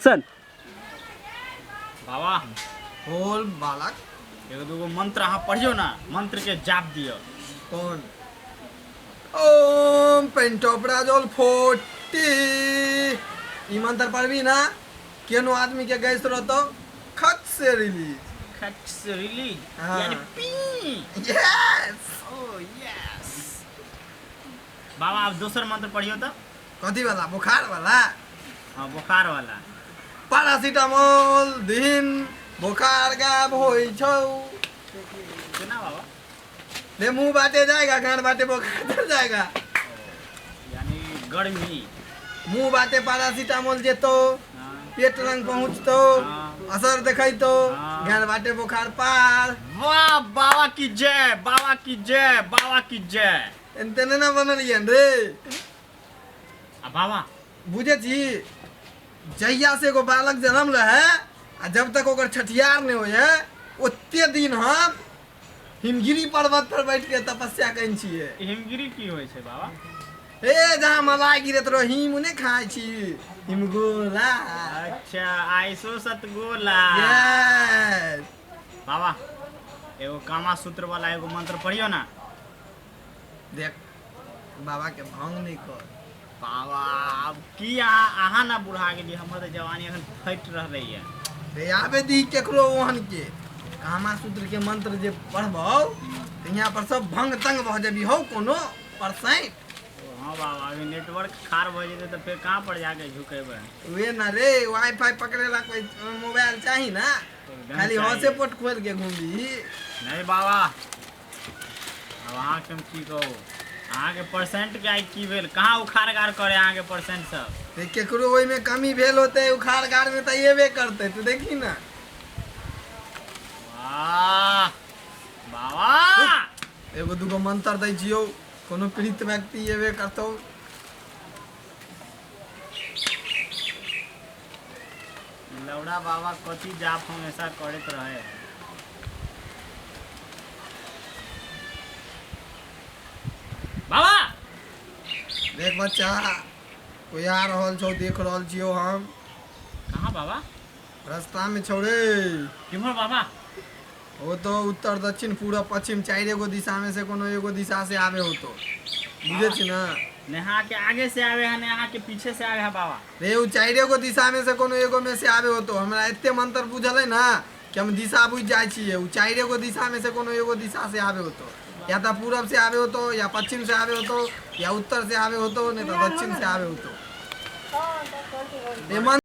Action. बाबा बोल बालक। एगो दूगो मंत्र अहाँ पढ़ियौ ना, मंत्र के जाप दियौ। कौन? ओम पेंटोप्राजोल 40। ई मंत्र पढ़बी ना, केनो आदमी के गैस रहतो खत से रिलीज। खच से रिलीज? हाँ। यानी पी। यस। ओ यस। बाबा, आप दोसर मंत्र पढ़ियौ तऽ। कथी वाला? बुखार वाला? हाँ, बुखार वाला। पैरासीटामोल दिन बुखार गायब होइ छौ। केना बाबा? रे मुंह बाटे जाएगा, गान बाटे बुखार चल जाएगा। यानी गर्मी। मुंह बाटे पैरासीटामोल जेतो, पेट रंग पहुंचतो, असर देखैतो, गान बाटे बुखार पार। वाह बाबा की जय, बाबा की जय, बाबा की जय। एनते ने ना बनलियन रे। आ बाबा, बुझे छी, जहिया से एगो बालक जन्म रहे आ जब तक ओकर छठियार नहि होइ है, ओते दिन हम हिमगिरी पर्वत पर बैठ के तपस्या कयने छियै। हिमगिरी की होइ छै बाबा? हे, जहाँ मलाई गिरत रहो, हिम नहि खाइ छी, हिमगोला। अच्छा, आइसो सतगोला। Yes. बाबा, एगो कामा सूत्र वाला एगो मंत्र पढ़ियो ना। देख, बाबा के भंग नहि कर। बाबा, आब की अहाँ अहाँ ना बुढ़ा गेलियै, हमर तऽ जवानी एखन फटि रहलै यऽ। रे आबे दी केकरो ओहन के कामा सूत्र के मंत्र जे पढ़बौ तऽ यहाँ पर सब भंग तंग भऽ जेबी हौ कोनो परसेंट। हाँ बाबा, अभी नेटवर्क खार भऽ जेतै तऽ फेर कहाँ पर जाके झुकेबै? वे ना रे, वाईफाई पकड़े ला कोई मोबाइल चाही ना। एकदम खाली चाही। हॉटस्पॉट खोल के घूमबी? नहीं बाबा, आब अहाँके हम की कहू, अहाँके परसेंट के आइ की भेल? कहाँ उखाड़ गाड़ करे अहाँके परसेंट सब? ते केकरो ओहिमे कमी भेल होतै उखाड़ गाड़ में तऽ एबे करतै, तू देखी ना। वाह बाबा। एगो दूगो मंत्र दै छियौ, कोनो पीड़ित व्यक्ति एबे करतौ। लौड़ा बाबा कथी जाप हमेशा करैत रहे? बाबा। देख बच्चा, कोई आ रहल छौ, देख रहल छियौ हम। कहाँ बाबा? रास्ता में छौ रे। किम्हर बाबा? ओ तो उत्तर, दक्षिण, पूरब, पश्चिम, चारि एगो दिशा में से कोनो एगो दिशा से आवे हो तो बुझे छी ना। नेहा के आगे से आवे है, नेहा के पीछे से आवे है बाबा? रे, उ चारि गो दिशा में से कोनो एगो में से आवे हो तो हमरा एते मंत्र बुझल है ना कि हम दिशा बुझ जाइ छियै। उ चारि गो दिशा में से कोनो एगो दिशा से आवे हो तो, या तऽ पूरब से आवे हो तो, या पश्चिम से आवे हो तो, या उत्तर से आवे हो तो, नहीं तो दक्षिण से आवे हो तो। ए मन